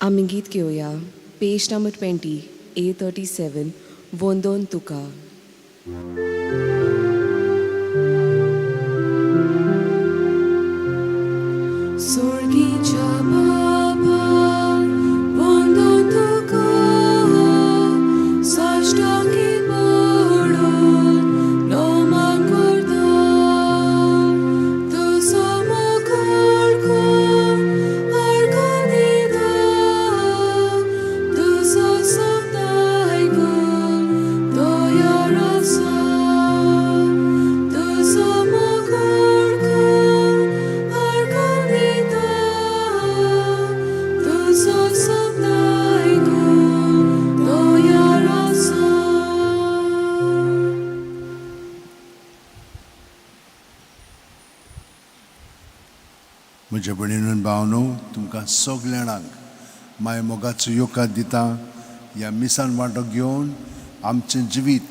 आमी गीत घेवया पेज नंबर 20 A37 वंदोन तुका. सोर्गीच्या बाबा वंदोन तुका, साश्टांगी पडून नमन करता. तुजो मोगोळ कोण आर्गां दिता, तुजो शब्द आयकूंक तयार आसा. तुजो मोगोळ कोण आर्गां दिता, तुजो शब्द आयकूंक तयार आसा. म्हज्या भयणीन भावनो, तुमकां सगल्या जाणांक माय मोगाचो येवकार दिता. ह्या मिसान वांटो घेवन आमचें जिवीत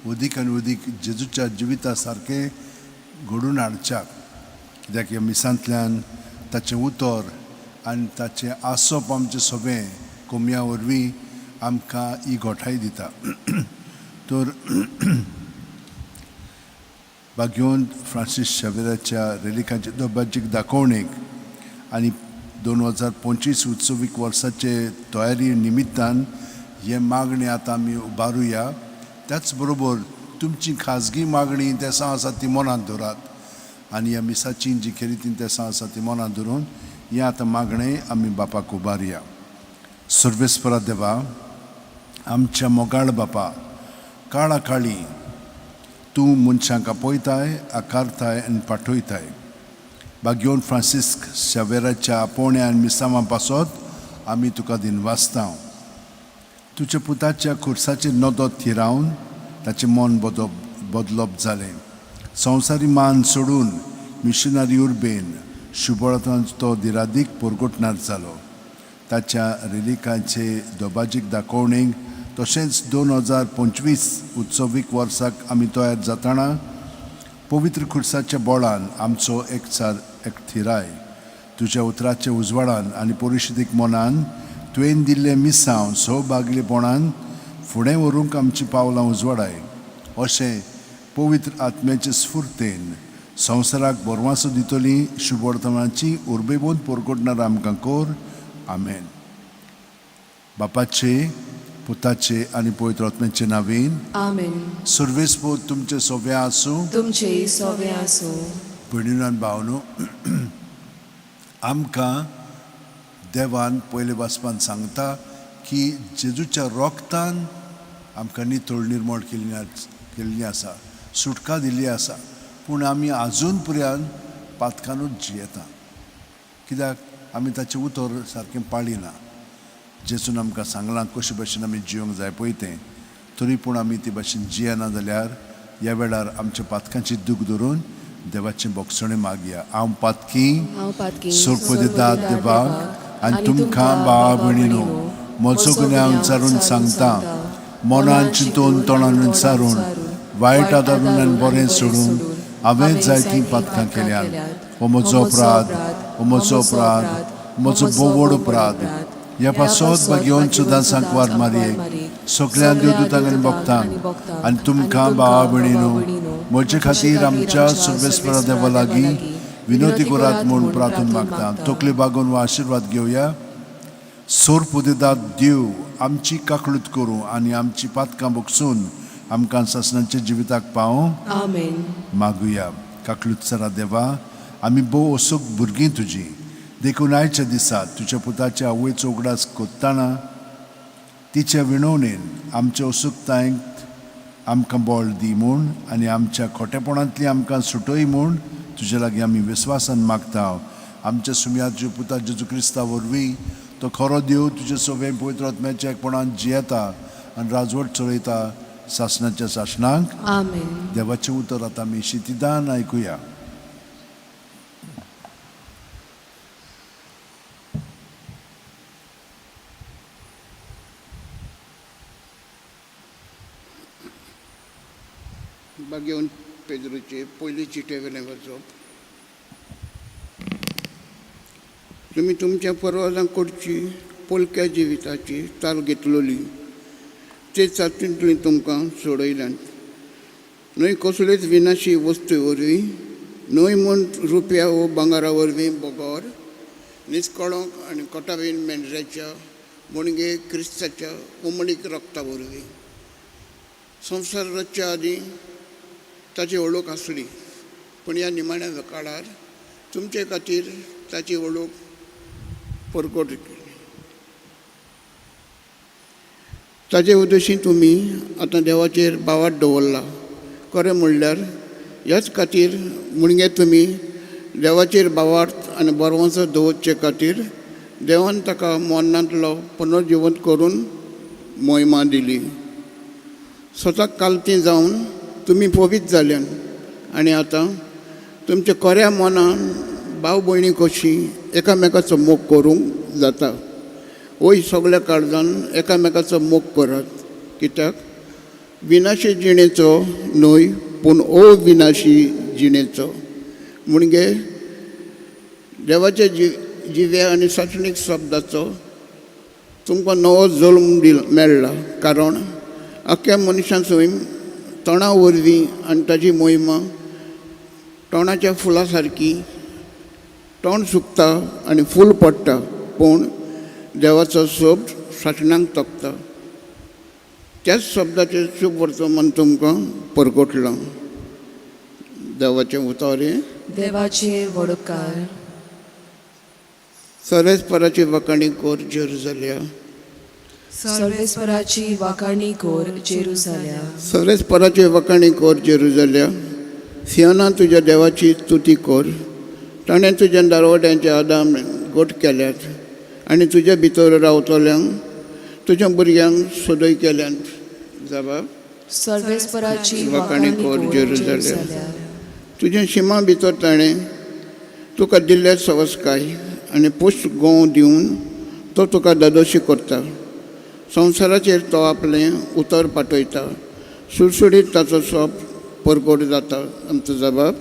अदीक आनी अदीक जेजूच्या जिविता सारकें घडून हाडच्याक, कित्याक ह्या मिसांतल्यान ताचें उतर आनी ताचें आसप आमचें सगळें कोमया वरवीं आमकां ही गोठाय दिता. तर बागयोन फ्रांसीस शावेराच्या रेलिकांचे दोबाजीक दाखोवणेक आनी 2025 उत्सवीक वर्साचे तयारी निमित्तान हे मागणी आतां आमी उबारुया. त्याच बरोबर तुमची खाजगी मागणी तेसां आसा ती मनांत दवरात आनी ह्या मिसाची जी खेरीत तेसां आसा ती मनांत धरून हें आतां मागणें आमी बापाक उबारुया. सर्वेस्परा देवा, आमच्या मोगाळ बापा, काळा काळी तूं मनशांक आपयताय, आकारताय आनी पाठयताय. बागयोन फ्रांसिस्क शावेराच्या आपोवण्या आनी मिसांवां पासत आमी तुका दिनवासता. तुज्या पुताच्या खुर्साचेर नदर थिरावन ताचें मन बदलप जालें. संवसारी मान सोडून मिशनरी उर्बेन शुभळतान तो दिरादीक पोरगोटणार जालो. ताच्या रेलिकांचे दोबाजीक दाखोवणेक तशेंच 2025 उत्सवीक वर्साक आमी तयार जातना पवित्र खुर्साच्या बोळान आमचो एकचार एकथिराय. तुज्या उतराच्या उजवाडान आनी परिशदीक मनान तुवें दिल्लें मिसांव सौभाग्यपणान फुडें व्हरूंक आमचीं पावलां उजवाडाय. अशें पवित्र आत्म्याचे स्फुर्तेन संवसाराक बरवासो दितली शुभवर्तमानाची उर्बेबोध पोरकोटणार आमकां कोर. आमेन. बापाचे, पुताचे आनी पवित्र आत्म्याचे नांवेन. आमेन. सर्वेस्पोत तुमचे सोव्या आसूं. तुमचे सोवे आसूं. भयणीन भावनो, आमकां देवान पयले वाचपान सांगता की जेजूच्या रोगतान आमकां नितळ निर्मळ केल्ली आसा, सुटका दिल्ली आसा. पूण आमी आजून पर्यंत पातकानूच जियेता, कित्याक आमी ताचें उतर सारकें पाळिना. जेजून आमकां सांगलां कशे भाशेन आमी जियोंक जाय पळय तें, तरी पूण आमी ते भाशेन जियेना जाल्यार ह्या वेळार आमच्या पातकांची दूख धरून देवाचें बोगसणें मागया. हांव पातकी, हांव पातकी, सोरपदिदाद देवाक आनी तुमकां भावा भयणीनो म्हजो गुन्यांव विचारून सांगता. मनान चिंतून, तोंडान विचारून, वायट आदारून आनी बरें सोडून हांवें जायतीं पातकां केल्यात. हो म्हजो अपराध, हो म्हजो अपराध, म्हजो भोव व्हड अपराध. ह्या पासत बागेवन सुद्दां सांकवार मारये, सगळ्या देवदूतांक आनी भक्तांक आनी तुमकां भावा भयणीनो म्हजे खातीर आमच्या सर्वेस्परा देवा लागीं विनोदी करात म्हूण प्रार्थना मागता. तकली बागोवन वा आशिर्वाद घेवया. सोरपुदेदाद देव आमची काकळूत करूं आनी आमची पातकां बगसून आमकां सासणाच्या जिविताक पावूं. आमेन. मागुया. काकलूत सरा देवा, आमी भोव असोक भुरगीं तुजी, देखून आयच्या दिसा तुज्या पुताच्या आवयचो उगडास कोत्ताना तिच्या विणवणेन आमच्या असुकतायेंत आमकां बळ दी म्हूण आनी आमच्या खोटेपणांतली आमकां सुटय म्हूण तुज्या लागीं आमी विस्वासान मागता. आमच्या सुमया तुज्या पुता जेजू क्रिस्ता वरवीं, तो खरो देव, तुज्या सगळें पवित्र आत्म्याच्या एकपणान जियेता आनी राजवट चलयता सासणाच्या सासणाक. आमेन. देवाचें उतर आतां आमी शितिदान आयकुया. बागेवन पेद्रूचे पयली चिटे वेलें वाचप. तुमी तुमच्या पुर्वजां कडची पोलक्या जिविताची चाल घेतलोली ते चातींतली तुमकां सोडयल्यान. न्हय कसलेच विनाशी वस्तू वरवीं, न्हय म्हूण रुपया वो भांगरा वरवीं, बगर निस्कळंक आनी कोटावीन मेंढऱ्याच्या म्हणजे क्रिस्ताच्या उमळीक रक्ता वरवीं. संवसार रचच्या आदीं ताची वळख आसली, पूण ह्या निमाण्या काळार तुमचे खातीर ताची वळख परगट केली. ताचे उद्देशी तुमी आतां देवाचेर भावार्थ दवरला. खरें म्हणल्यार ह्याच खातीर म्हणजे तुमी देवाचेर भावार्थ आनी बरवंसो दवरचे खातीर देवान ताका मरणांतलो पुनर्जिवंत करून मोहिमा दिली. स्वताक कालती जावन तुमी पवित्र जाल्यान आनी आतां तुमच्या खऱ्या मनान भाव भयणी कशी एकामेकाचो मोग करूंक जाता. वय सगल्या काळजान एकामेकाचो मोग करात, कित्याक विनाशी जिणेचो न्हय पूण अविनाशी जिणेचो म्हणजे देवाच्या जिव्या आनी सासणीक शब्दाचो तुमकां नवो जल्म दिल मेळ्ळा. कारण आख्ख्या मनशां सैम तणा वरवीं आनी ताची मोहिमा तणाच्या फुलां सारकी. तण सुकता आनी फूल पडटा, पूण देवाचो शब्द सासणाक तगता. त्याच शब्दाचें शुभ वर्तमान तुमकां परगटलां. देवाचें उतर हें. देवाचेर वडपकार. सर्वेस्पराची वाखाणी कोर जेरुजाल्या. सर्वेस्पराची वाखाणी कोर जेरुजाल्या. सर्वेस्पराची वाखाणी कोर जेरुजाल्या. सियोना तुज्या देवाची स्तुती कोर. ताणें तुज्या दारवट्यांचे आदाम गोट केल्यात आनी तुज्या भितर रावतल्यांक तुज्या भुरग्यांक सदय केल्यात. जबाब. सर्वेस्पराची वाखाणी वाखाणी कोर कोर जेरुजाल्या. जेरुजाल्या. तुज्या शिमा भितर ताणें तुका दिल्ल्या सवसकाय आनी पोस्ट गोंव दिवन तो तुका दादोशी करता. संवसाराचेर तो आपलें उतर पाठयता, सुडसुडीत ताचो सोप परगट जाता. आमचो जबाब.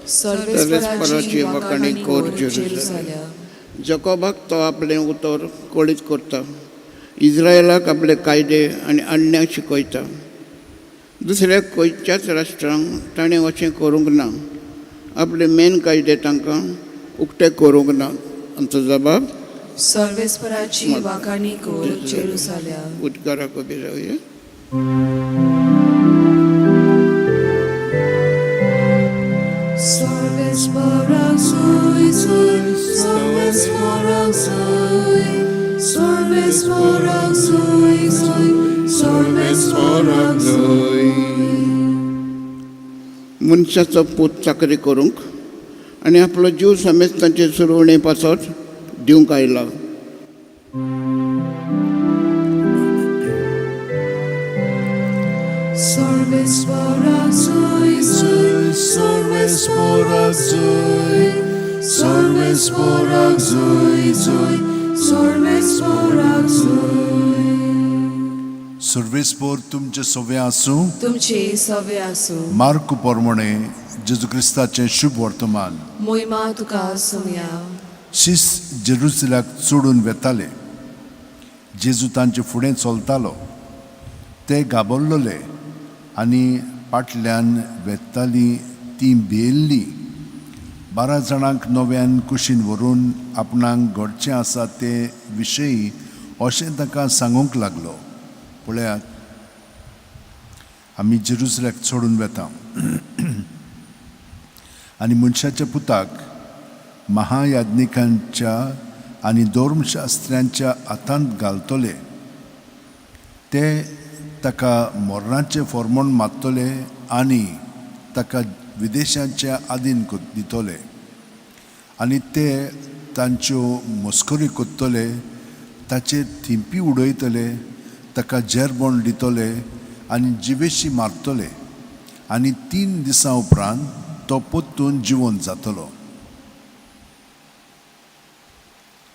सर्वेस्पराची वाखाणी कोर जेरुजाल्या. जकोबाक तो आपलें उतर कळीत करता, इस्रायलाक आपले कायदे आनी आज्ञा शिकयता. दुसऱ्या खंयच्याच राष्ट्रांक ताणें अशें करूंक ना, आपले मेन कायदे तांकां उक्ते करूंक ना. आमचो जबाब. सर्वेस्पराची वाखाणी कोर जेरुजाल्या. उद्गाराक उबे रावया. Sarvesparak soy soy, sarvesparak soy, sarvesparak soy soy, sarvesparak soy. मनशाचो पूत चाकरी करूंक आनी आपलो जीव समेत तांचे सुरवणे पासत दिवंक आयला. Sarvesparak soy soy, sarvesparak soy, sarvesparak soy soy, sarvesparak soy. सर्वेस्पोर तुमचे सवे आसूं. तुमचे सवे आसूं. मार्कू पोरमोणे जेजू क्रिस्ताचें शुभ वर्तमान. मोहिमा तुका सोमया. शीस जेरुसलाक चडून वेताले. जेजू तांचे फुडें चलतालो. ते घाबरलेले आनी फाटल्यान वेतालीं तीं भियेल्लीं. 12 जाणांक नव्यान कुशीन व्हरून आपणाक घडचें आसा ते विशयी अशें तांकां सांगूंक लागलो. पळयात, आमी जेरुसलाक चडून वेता आनी मनशाच्या पुताक महायाज्ञिकांच्या आनी धर्मशास्त्र्यांच्या हातांत घालतले. ते ताका मरणाचें फॉर्मोण मारतले आनी ताका विदेशांच्या आदीन दितले आनी ते तांच्यो मस्करी करतले, ताचेर थिंपी उडयतले, ताका जेरबोण दितले आनी जिवेशी मारतले आनी 3 दिसां उपरांत तो परतून जिवंत जातलो.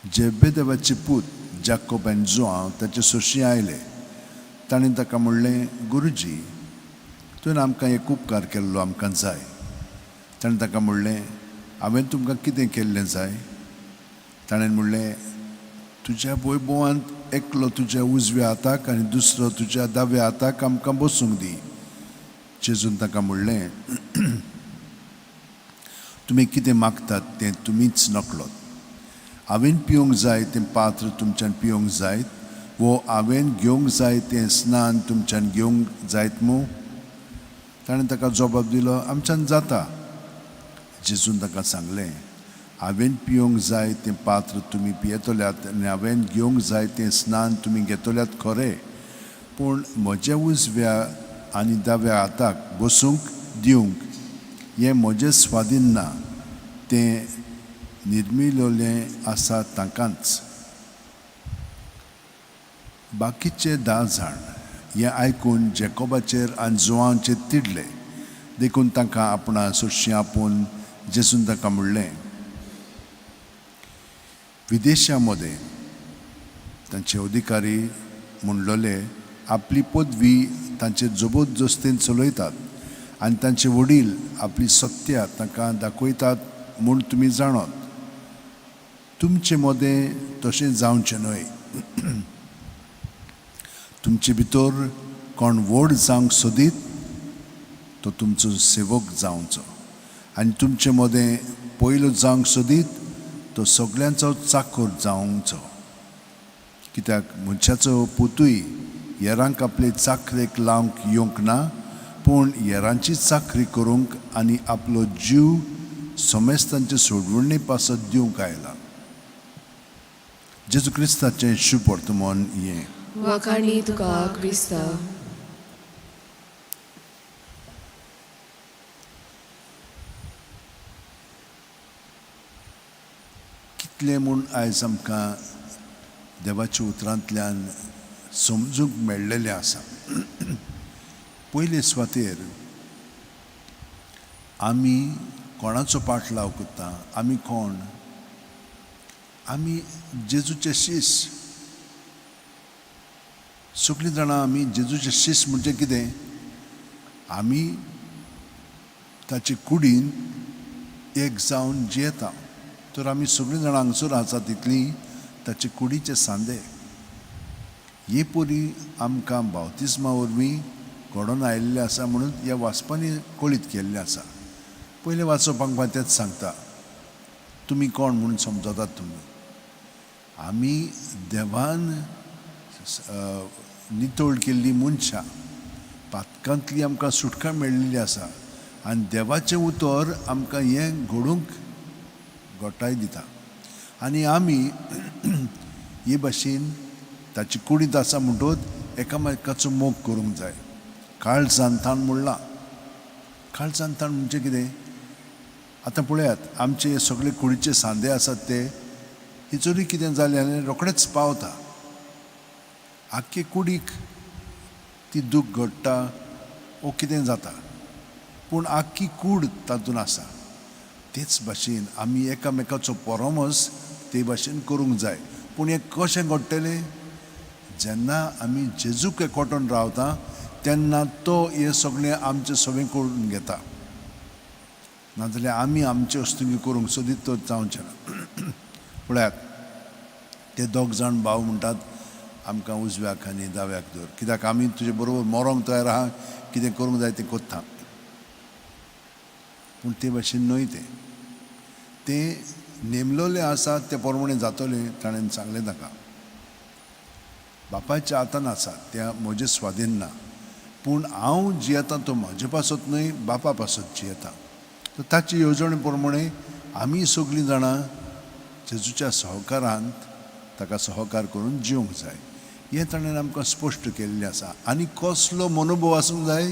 जेबेदेवाचे पूत जाकोब आनी जुआंव ताचे सोशी आयले. ताणें ताका म्हणलें, गुरुजी, तुवें आमकां एक उपकार केल्लो आमकां जाय. ताणें ताका म्हणलें, हांवें तुमकां कितें केल्लें जाय? ताणें म्हणलें, तुज्या वैभवांत एकलो तुज्या उजव्या हाताक आनी दुसरो तुज्या दाव्या हाताक आमकां बसूंक दी. जेजून ताका म्हणलें, तुमी कितें मागतात तें तुमीच नकळत. हांवें पिवंक जाय तें पात्र तुमच्यान पिवंक जायत वो हांवें घेवंक जाय तें स्नान तुमच्यान घेवंक जायत मू? ताणें ताका जबाब दिलो, आमच्यान जाता. जेजून ताका सांगलें, हांवें पिवंक जाय तें पात्र तुमी पियेतल्यात आनी हांवें घेवंक जाय तें स्नान तुमी घेतल्यात खरें, पूण म्हज्या उजव्या आनी दाव्या हाताक बसूंक दिवंक हें म्हजें स्वाधीन ना, तें निर्मिलें आसा तांकांच. बाकीचे 10 जाण हें आयकून जेकोबाचेर आनी जुवांचेर तिडले, देखून तांकां आपणा सोरशीं आपोवन जेजून तांकां म्हणलें, विदेशा मदें तांचे अधिकारी म्हणलोले आपली पदवी तांचेर जबरदस्तीन चलयतात आनी तांचे वडील आपली सत्या तांकां दाखयतात म्हूण तुमी जाणत. तुमचे मदें तशें जावचें न्हय. तुमचे भितर कोण व्हड जावंक सोदीत तो तुमचो सेवक जावचो आनी तुमचे मदें पयलो जावंक सोदीत तो सगल्यांचो चाकर जावचो. कित्याक मनशाचो पुतूय हेरांक आपले चाकरेक लावंक येवंक ना, पूण हेरांची चाकरी करूंक आनी आपलो जीव समेस्तांचे सोडवणे पासत दिवंक आयला. जेजू क्रिस्ताचें शुभ वर्तमान हें. वाखाणी तुका क्रिस्ता. कितलें म्हूण आयज आमकां देवाच्या उतरांतल्यान समजूंक मेळ्ळेलें आसा. पयले सुवातेर आमी कोणाचो पाटलाव करता? आमी कोण? आमी जेजूचे शीस. सगळीं जाणां आमी जेजूचे शीस म्हणजे कितें? आमी ताचे कुडीन एक जावन जियेता. तर आमी सगळीं जाणां हांगसर आसा तितलीं ताचे कुडीचे सांदे. हे परी आमकां बावतिस्मा वरवीं घडोवन आयिल्लें आसा म्हणून ह्या वाचपांनी कळीत केल्लें आसा. पयलें वाचप आमकां तेंच सांगता, तुमी कोण म्हणून समजतात तुमी. आमी देवान नितळ केल्ली मनशां, पातकांतली आमकां सुटका मेळिल्ली आसा आनी देवाचें उतर आमकां हें घडूंक गोठाय दिता. आनी आमी हे भाशेन ताची कुडींत आसा म्हणटकच एकामेकाचो मोग करूंक जाय. काळजान ताण म्हणलां. काळजान ताण म्हणजे कितें? आतां पळयात, आमचे सगळे कुडीचे सांदे आसात ते हिचोरी कितें जालें जाल्यार रोखडेच पावता. आख्खे कुडीक ती दूख घडटा वो कितें जाता, पूण आख्खी कूड तातूंत आसा. तेच भाशेन आमी एकामेकाचो परामर्स ते भाशेन करूंक जाय. पूण हें कशें घडटलें? जेन्ना आमी जेजूक एकवटून रावता तेन्ना तो हें सगळें आमचें सगळें करून घेता. नाजाल्यार आमी आमचे वस्तुंकी करूंक सोदीत तर जावचें ना. पळयात, ते दोग जाण भाव म्हणटात, आमकां उजव्याक आनी दाव्याक दवर, कित्याक आमी तुजे बरोबर मरोंक तयार आहा, कितें करूंक जाय तें कोत्ता. पूण ते भाशेन न्हय, तें तें नेमलोलें आसा ते प्रमाणें जातलें. ताणें सांगलें ताका, बापायच्या हातान आसा त्या म्हजें स्वाधीन ना, पूण हांव जियेता तो म्हजे पासत न्हय, बापा पासत जियेता. तर ताचे येवजणे प्रमाणें आमी सगळीं जाणां जेजूच्या सहकारांत ताका सहकार करून जिवंक जाय. हें ताणें आमकां स्पश्ट केल्लें आसा. आनी कसलो मनोभव आसूंक जाय?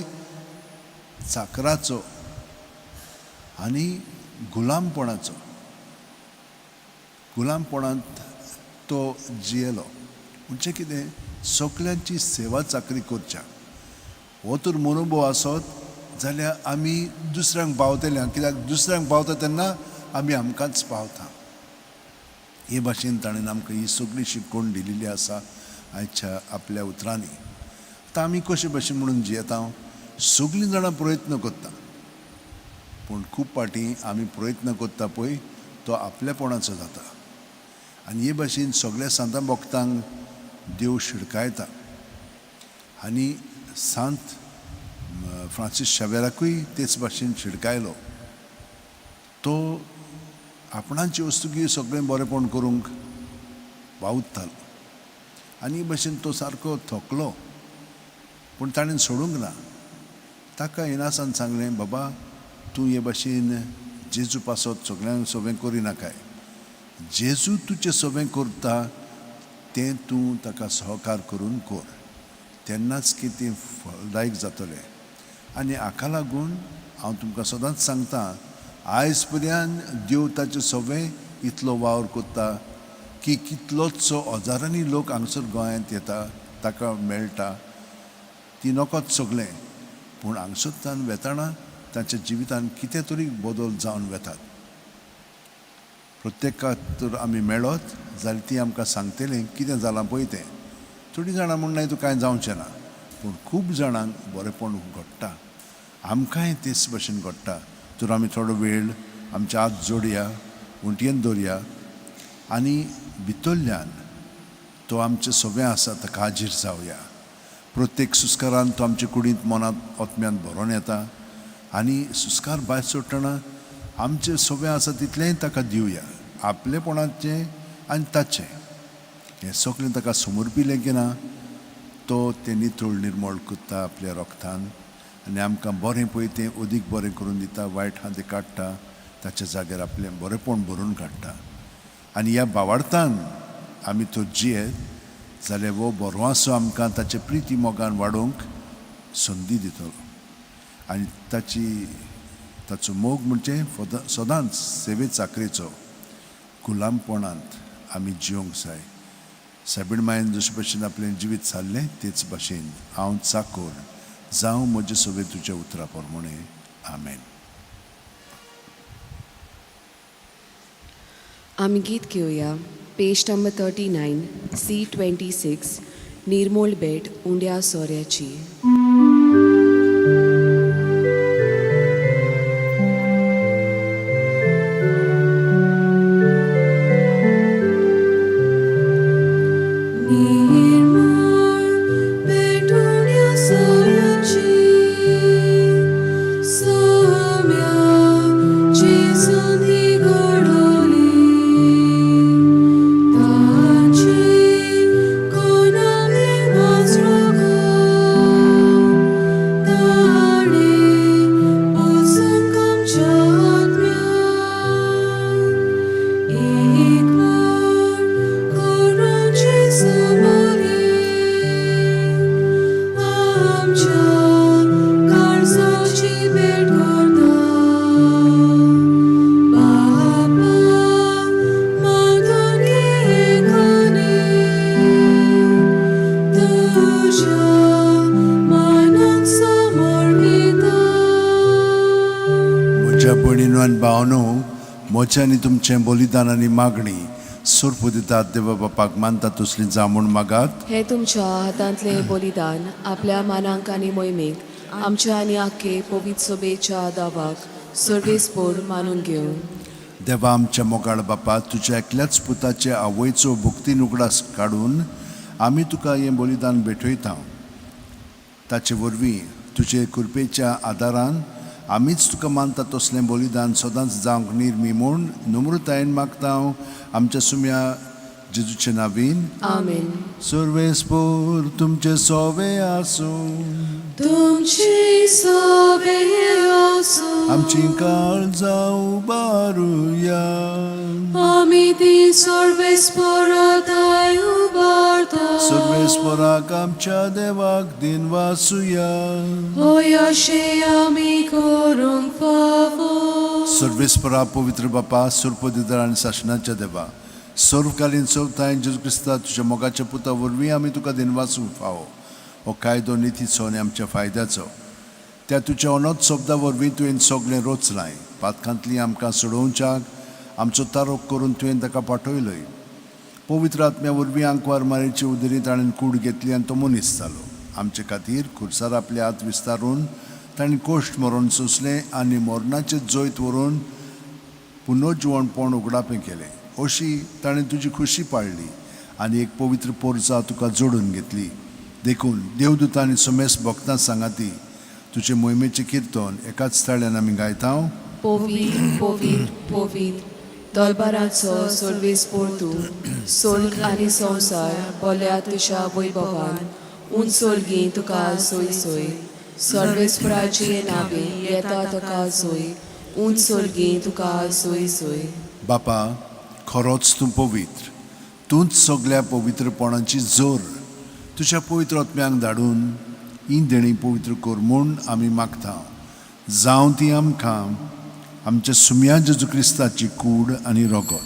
चाकराचो आनी गुलामपणाचो. गुलामपणांत तो जियेलो म्हणजे कितें? सगल्यांची सेवा चाकरी करच्या. हो तर मनोभव आसत जाल्यार आमी दुसऱ्यांक पावतले, कित्याक दुसऱ्यांक पावता तेन्ना आमी आमकांच पावता. हे भाशेन ताणें आमकां ही सगळी शिकवण दिलेली आसा आयच्या आपल्या उतरांनी. आतां आमी कशे भाशेन म्हणून जियेता? सगळीं जाणां प्रयत्न करता, पूण खूब फावटी आमी प्रयत्न करता पळय तो आपलेपणाचो जाता. आनी हे भाशेन सगळ्या सांतां भक्तांक देव शिडकायता. आनी सांत फ्रांसीस शावेराकूय तेच भाशेन शिडकायलो. तो आपणाचे वस्तुकी सगळें बरेंपण करूंक वावुरतालो आनी हे भाशेन तो सारको थकलो, पूण ताणें सोडूंक ना. ताका इनासान सांगलें, बाबा तूं हे भाशेन जेजू पासत सगळ्यांक सगळें करिनाकाय, जेजू तुजें सगळें करता तें तूं ताका सहकार करून कर, तेन्नाच की तें फलदायक जातलें. आनी हाका लागून हांव तुमकां सदांच सांगता, आयज पर्यंत देव ताचें सगळें इतलो वावर करता की कितलोचो हजारांनी लोक हांगसर गोंयांत येता, ताका मेळटा, ती नकोच सगळें, पूण हांगसरच्यान वेताना तांच्या जिवितान कितें तरी बदल जावन वेतात. प्रत्येकाक तर आमी मेळत जाल्यार ती आमकां सांगतलीं कितें जालां पळय तें. थोडीं जाणां म्हणनाय तूं कांय जावचें ना, पूण खूब जाणांक बरेंपण घडटा. आमकांय तेच भशेन घडटा. तर आमी थोडो वेळ आमचे हात जोडया, उंटयेन दवरया आनी भितरल्यान तो आमचें सगळें आसा ताका हाजीर जावया. प्रत्येक सुस्कारान तो आमचे कुडींत, मनांत, आत्म्यांत भरोन येता आनी सुस्कार भायर सोडटना आमचें सगळें आसा तितलेंय ताका दिवया, आपलेपणाचें आनी ताचें. हें सगळें ताका समर्पिलें की ना तो तें नितळ निर्मळ करता आपल्या रोगतान आनी आमकां बरें पळय तें अदीक बरें करून दिता, वायट आहा तें काडटा, ताच्या जाग्यार आपलें बरेंपण भरून काडटा. आनी ह्या बावार्थान आमी तो जियेत जाल्यार हो बरो आसो आमकां ताचे प्रिती मोगान वाडोवंक संदी दितलो. आनी ताची ताचो मोग म्हणजे सदांच सेवे चाकरेचो गुलामपणांत आमी जिवंक जाय. सायबीण मायेन जशे भशेन आपलें जिवीत सारलें तेच भाशेन हांव चाकोर जावं म्हजे सगळें तुज्या उतरा प्रमाणें. आमेन. आमी गीत घेवया पेज नंबर 39 C26, निर्मोळ भेट उंड्या सोऱ्याची. निर्मोळ भेट उंड्या सोऱ्याची, सोम्याची संदी घडोली, ताची कोणाले वासरोको, ताणें वचूंक आमच्या आत्म्याक एकवट करून जेजू मारी, आमच्या काळजाची भेट करता. बापा मातून एकाने, तुज्या मानाक समर्पिता. म्हज्या भयणीनो आनी भावनो, म्हजें आनी तुमचें बलिदान आनी मागणी सोर्प दितात देवा बापाक मानता तसली जावं म्हूण मागात. हे तुमच्या हातांतले बलिदान आपल्या मानांक आनी मोहिमेक आमच्या आनी आख्खे पवित्र सभेच्या दावाक सर्वेस्पोर मानून घेवन. देवा आमच्या मोगाळ बापा, तुज्या एकल्याच पुताचे आवयचो भक्तीन उगडास काडून आमी तुका हें बलिदान भेटयता. ताचे वरवीं तुजे कृपेच्या आदारान आमीच तुका मानता तसलें बलिदान सदांच जावंक निर्मी म्हूण नम्रतायेन मागता हांव आमच्या सुम्या जेजूचे नावीन. आमेन. सर्वेस्पोर तुमचे सोवे आसूं. तुमची सोबे आसूं. आमची काळजां उबारुया. आमी ती सर्वेस्पोराताय उबारता. सर्वेस्पोराक आमच्या देवाक दिन वासुया. होय अशें आमी करूंक फावो. सर्वेस्परा पवित्र बापा, सुरपदिदार आनी सासणाच्या देवा, सर्वकालीन चवथाय जेजू क्रिस्ता तुज्या मोगाच्या पुता वरवीं आमी तुका दिनवासूंक फावो. हो कायदो नितीचो आनी आमच्या फायद्याचो. त्या तुज्या अनोत शब्दा वरवीं तुवें सगळें रोचलाय. पातकांतली आमकां सोडोवच्याक आमचो तारोक करून तुवें ताका पाठयलोय. पवित्र आत्म्या वरवीं आंकवार मारेची उदरी ताणें कूड घेतली आनी तो मनीस जालो. आमचे खातीर खुर्सार आपले हात विस्तारून ताणें कोश्ट मरण सोंसलें आनी मरणाचें जैत व्हरून पुनर्जिवणपण उगडापें केलें. अशी ताणें तुजी खुशी पाळ्ळी आनी एक पवित्र पोरजा तुका जोडून घेतली. देखून देवदूतां आनी समेस भक्तां सांगाती तुजे मोहिमेचें किर्तन एकाच ताळ्यान आमी गायता. पोवीत पोवीत पोवीत दलबाराचो सर्वेस्पोर तूं स्वर्ग आनी संवसार बोल्या तुज्या वैभवान उंच सोलगी तुका सोय सोय सर्वेस्पराचे नावे येता तुका सोय उंच सोलगी तुका सोय सोय. बापा, खरोच तूं पवित्र, तूंच सगल्या पवित्रपणाची जोर. तुज्या पवित्र आत्म्यांक धाडून ही देणी पवित्र कर म्हूण आमी मागता. जावं ती आमकां आमच्या सुम्या जेजू क्रिस्ताची कूड आनी रगत.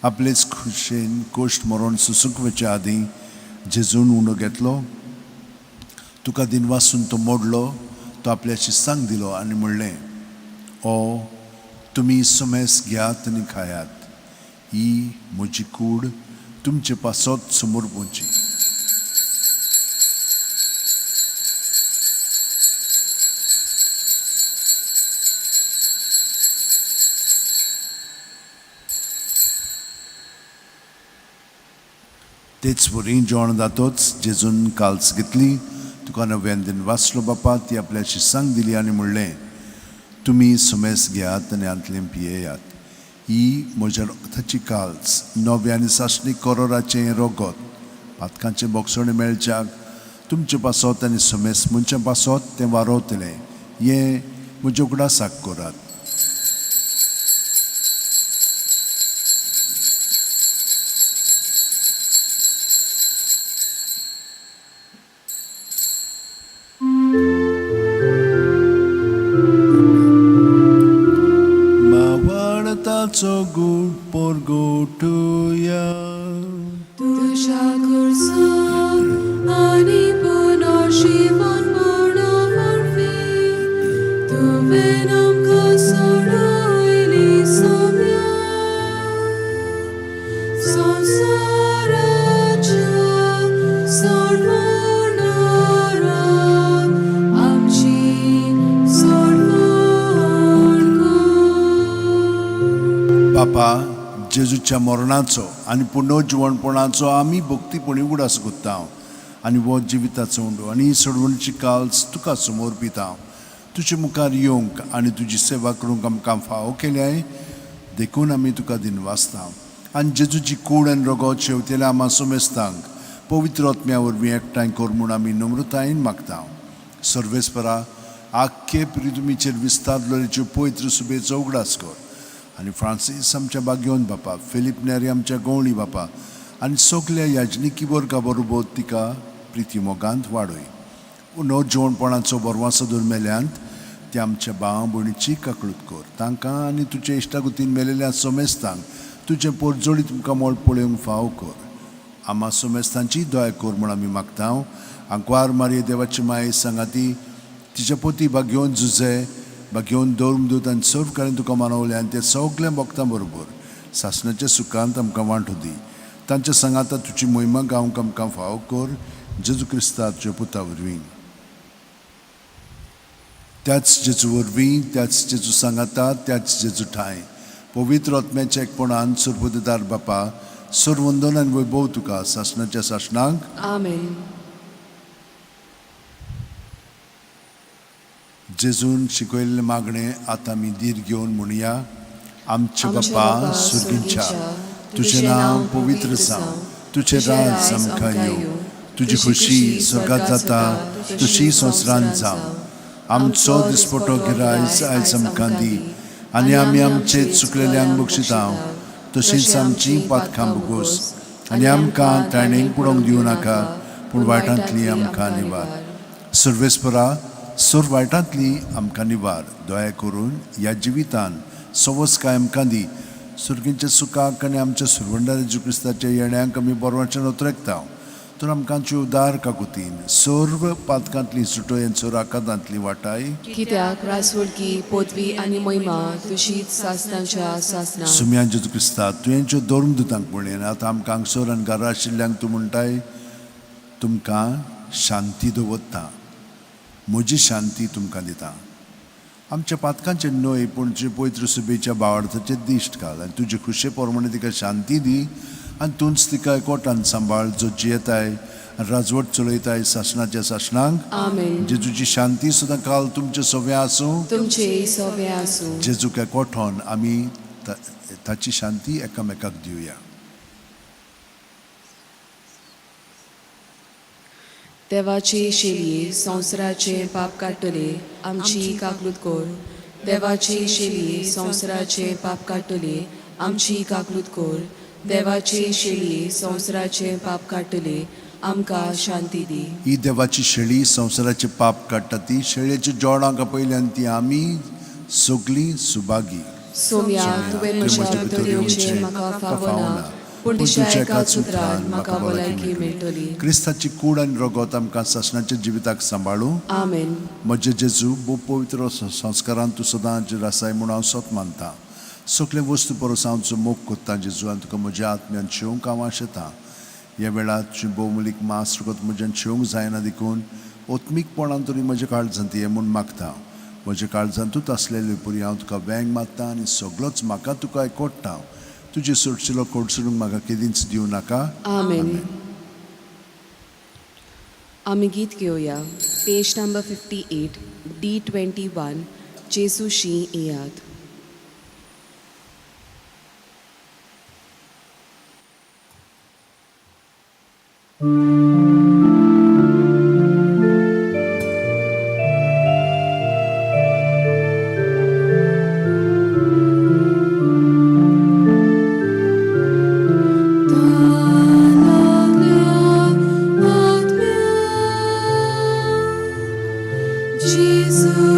आपलेच खुशेन कोश्ट मरण सुसूंक वचच्या आदीं जेजून उंडो घेतलो, तुका दिनवासून तो मोडलो, तो आपल्या शिस्तांक दिलो आनी म्हणलें, ओ तुमी सुमेस घेयात आनी खायात, ही म्हजी कूड तुमचे पासत समोर पोवची. तेच वरी जेवण जातोच जेजून काल्स घेतली, तुका नव्यान दिन वाचलो बापा, ती आपल्या शिस्सांक दिली आनी म्हणलें, तुमी सुमेस घेयात आनी हांतलें पियेयात, ही म्हज्या रक्ताची काल्स, नव्या आनी सासणी करोराचें रगत, पातकांचें बोगसणें मेळच्याक तुमचे पासत आनी सुमेस मनशां पासत तें वारोवतलें. हें म्हज्या उगडासाक करात. मावाळताचो गूट पोरगोटुया. तुज्या खुर्सान आनी पुनर्जीवनपणा वरवीं तुवें आमकां सोडयली सोम्या. संवसाराच्या सोडवणारा आमची सोडवण कर. बापा, जेजूच्या मरणाचो आनी पुनर्जिवणपणाचो आमी भक्तीपणी उगडास कोत्ता आनी हो जिविताचो उंडो आनी ही सोडवणीची काल्स तुका समोर पिता. तुजे मुखार येवंक आनी तुजी सेवा करूंक आमकां फावो केल्याय, देखून आमी तुका दिनवासता. आनी जेजूची कूड आनी रगत शेवतेल्या आमा सोमेस्तांक पवित्र आत्म्या वरवीं एकठांय कर म्हूण आमी नम्रतायेन मागता. सर्वेस्परा, आख्खे प्रितुमीचेर विस्तार लोरेच्यो पवित्र सुबेचो उगडास कर आनी फ्रांसीस आमच्या बागयोन बापा, फिलीप नेरी आमच्या गवळी बापा आनी सगल्या याजनिकी वर्गा बरोबर तिका प्रिती मोगांत वाडय. नो जेवणपणाचो बरवासो दवर मेल्यांत ते आमच्या भाव भयणीची काकळूत कर. तांकां आनी तुजे इश्टागुतीन मेलेल्या सोमेस्तांक तुजें पोरजोळी तुमकां मोल पळोवंक फावो कर. आमा सोमेस्तांची दया कर म्हूण आमी मागता. आंकवार मारये देवाची माये सांगाती तिच्या पोती बागयोवन जुजे बागयोवन दवरून आनी सर्व कारण तुका मानवले आनी ते सगल्या भक्तां बरोबर सासणाच्या सुखांत आमकां वांटू दी. तांच्या सांगाता तुजी मोहिमा गावंक आमकां फावो कर, जेजू क्रिस्ता तुज्या पुता वरवीं. त्याच जेजू वरवीं, त्याच जेजू सांगाता, त्याच जेजू ठांय पवित्र आत्म्याच्या एकपणान सुरबुद्ददार बापा, सरवंदन आनी वैभव तुका सासणाच्या सासणाक. आमेन. जेजून शिकयल्लें मागणें आतां आमी धीर घेवन म्हणया. आमचे बापा सुर्गींच्या, तुजें नांव पवित्र जावं, तुजें राज आमकां येवं, तुजी खुशी स्वर्गात जाता तशी संवसारांत जावं. आमचो दिसपटो गिरायज आयज आमकां दी आनी आमी आमचे चुकलेल्यांक बक्षिता तशींच आमची पातकां भोगोस आनी आमकां ताणें पुडोवंक दिवं नाका, पूण वायटांतली आमकां निवार. सर्वेस्परा, सोर वायटांतली आमकां निवार. दया करून ह्या जिवितान सवस काय आमकां दी. सुर्गींच्या सुखाक आनी आमच्या सुरवंडार जेजू क्रिस्ताच्या येण्याक आमी बरवाचें उतरेकता. तर आमकां उदार काकुतीन सर्व पातकांतली सुटय आनी सर्व आकांतांतली वाटाय. कित्याक रासवळकी पदवी आनी महिमा तुजीच सासणाच्या सासना. सुम्या जेजू क्रिस्ता, तुवें ज्यो धर्मदुतांक म्हणलें आतां आमकां हांगसर आनी घरा आशिल्ल्यांक तूं म्हणटाय, तुमकां शांती दवरता, म्हजी शांती तुमकां दिता. आमच्या पातकांचे न्हय पूण तुजे पवित्र सुबेच्या भावार्थाचे दिश्ट घाल आनी तुजे खुशे प्रमाणे तिका शांती दी आनी तूंच तिका एकवटान सांबाळ जो जियेताय आनी राजवट चलयताय सासणाच्या सासणांक. आमेन. जेजूची शांती सुद्दां काल तुमचे सगळें आसूं. तुमचे सोबे आसूं. जेजूक एकवटोन आमी ताची शांती एकामेकाक दिवया. देवाची शेली संवसाराचे पाप काडटले आमची काकलूत कोर. देवाची शेली संवसाराचे पाप काडटले आमची काकलूत कोर. देवाची शेली संवसाराचे पाप काडटले आमकां शांती दी. ही देवाची शेळी संवसाराचे पाप काडटा ती शेळयेच्या जोडांक आपयल्यान ती आमी सगळीं सुभागी. सोम्या, तुवें म्हज्या भितर येवचें म्हाका फावना, पूण तुज्या एकाच उतरान म्हाका भलायकी मेळटली. क्रिस्ताची कूड आनी रगत आमकां सासणाच्या जिविताक सांबाळू. आमेन. म्हजे जेजू, भोव पवित्र संस्कारान तूं सदांच आसाय म्हूण हांव सत मानता. सगळे वस्तू परस हांव तुजो मोग कोत्ता जेजू, आनी तुका म्हज्या आत्म्यान शेवंक हांव आशेतां. ह्या वेळार तुजें भोवमुलीक मांस रगत म्हज्यान शेवंक जायना देखून ओत्मीकपणान तरी म्हज्या काळजांत ये म्हूण मागता. म्हज्या काळजांतूच आसलेले पुरी हांव तुका वेंग मारता आनी सगळोच म्हाका तुका एकवटता. तुजे सोडशिलो कोडसडूंक म्हाका केदींच दिवं नाका. आमेन. आमी गीत घेवया, पेज नंबर 58, D 21, जेजू शी येयात. Jesus.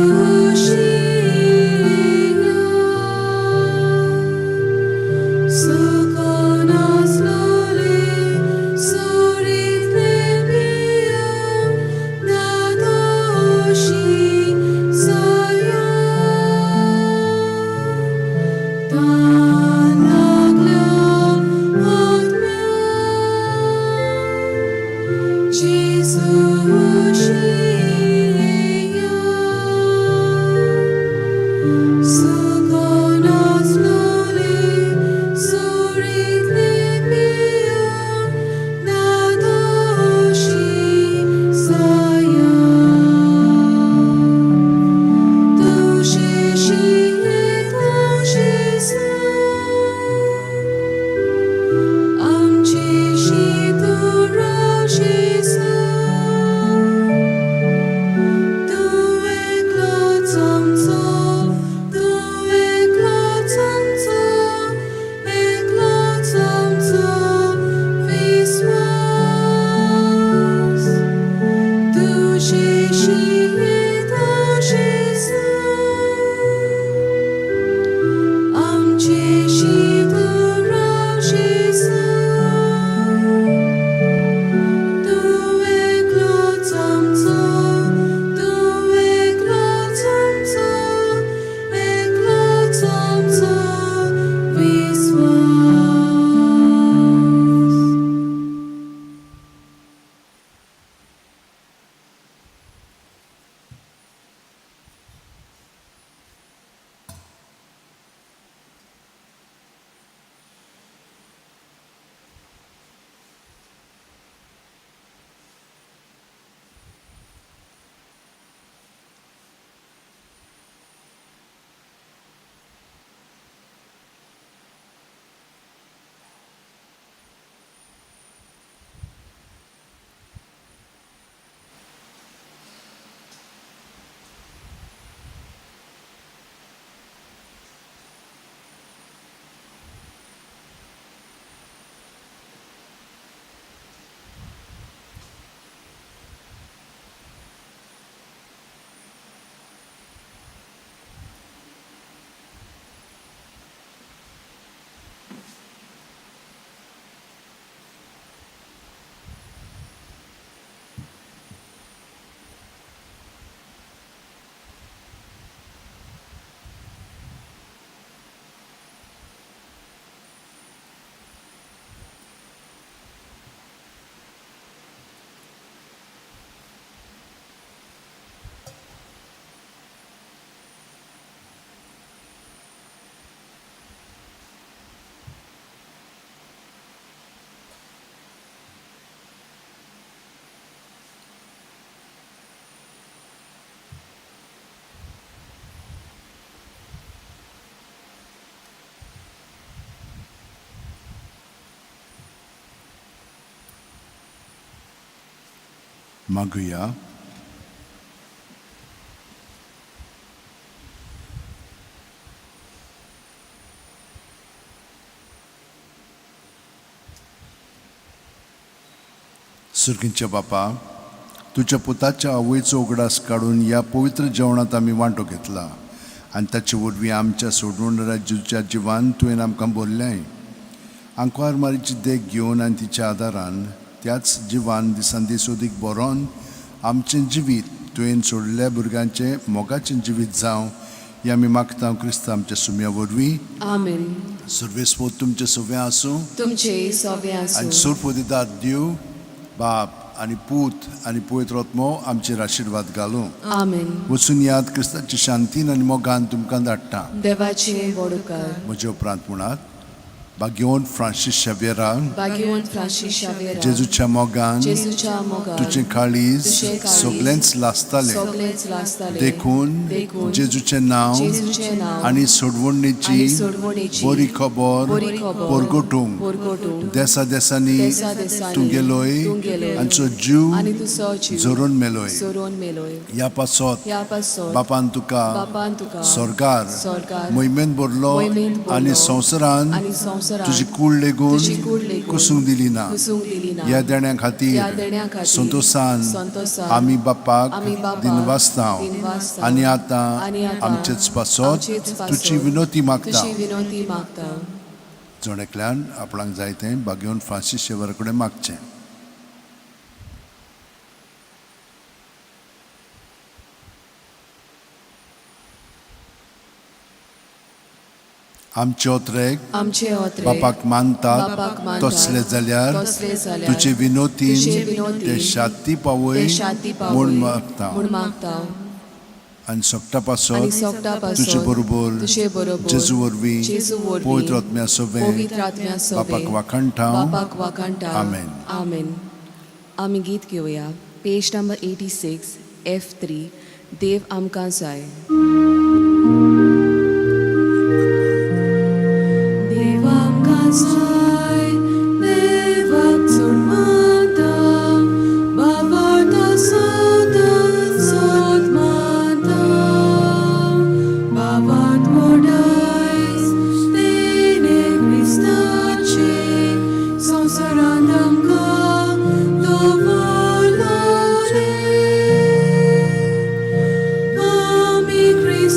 मागुया. सुर्गींच्या बापा, तुज्या पुताच्या आवयचो उगडास काडून ह्या पवित्र जेवणांत आमी वांटो घेतला आनी ताचे वरवीं आमच्या सोडवणदारा जेजूच्या जिवान तुवें आमकां बोल्लें. आंकवार मारीची देख घेवन आनी तिच्या आदारान त्याच जिवान दिसान दीस अदीक बरोवन आमचें जिवीत तुवें सोडल्या भुरग्यांचें मोगाचें जिवीत जावं हें आमी मागता क्रिस्त आमच्या सुम्या वरवीं. आमेन. सर्वेस्पोत तुमचें सगळें आसूं तुमचे सोबे आनी आसूं. सोरपोदिदार देव बाप आनी पूत आनी पवित्र आत्मो आमचेर आशिर्वाद घालूं. आमेन. वचून याद क्रिस्ताची शांतीन आनी मोगान तुमकां धाडटा. देवाचे वडुकार. म्हजे उपरांत म्हणात, भाग्यवंत फ्रांसीस शेवेरा, भाग्यवंत फ्रांसीस शावेरा, जेजूच्या मोगान जेजूच्या मोगान तुजें काळीज तुजें काळीज सगळेंच लासतालें. सगळेंच लासतालें. देखून देखून जेजूचें नांव जेजूचें नांव आनी सोडवणेची आनी सोडवणेची बरी खबर बरी खबर परगटूंक परगटूंक देसा देसांनी देसा देसांनी तूं गेलोय तूं गेलोय आनी तुजो जीव आनी तुजो जीव झरोवन मेलोय. झरोवन मेलोय. ह्या पासत ह्या पासत बापान तुका बापान तुका स्वर्गार स्वर्गार मोहिमेंत भरलो मोहिमेंत भरलो आनी संवसारान आनी संवसारान तुजी कूड लेगून तुजी कूड लेगून कुसूंक दिली ना. कुसूंक दिली ना. ह्या देण्या ह्या खातीर देण्या खातीर संतोसान संतोसान आमी बापाक आमी बापाक दिनवासता दिनवासता आनी आतां आनी आतां आमचेच पासत आमचेच पासत तुजी विनोती मागता. तुजी विनोती मागता. जण एकल्यान आपणाक जाय तें भाग्यवंत फ्रांसीस शेवरा कडेन मागचें. आमचे ओत्रेक आमचे ओत्रे बापाक मानतात बापाक मानतात तसले जाल्यार तसले जाल्यार तुजे विनोतीन तुजे विनोतीन ते शांती पावय ते शांती पावय म्हूण मागता. म्हूण मागता. आनी सोगटा आनी पासत सोगटा पासत तुजे बरोबर तुजे बरोबर जेजू वरवीं जेजू वरवीं पवित्र आत्म्या सवें पवित्र आत्म्या सवें बापाक वाखाणटा. बापाक वाखाणटा. आमेन. आमेन. आमी गीत घेवया पेज नंबर 86 F3 देव आमकां जाय. देव आमकां जाय, देवाक चड मानता, बाबा सदांच सत मानता, बाबात मोडायस तेणे क्रिस्ताचे संवसारांत आमकां दवरलो रे. आमी क्रिस्ताचे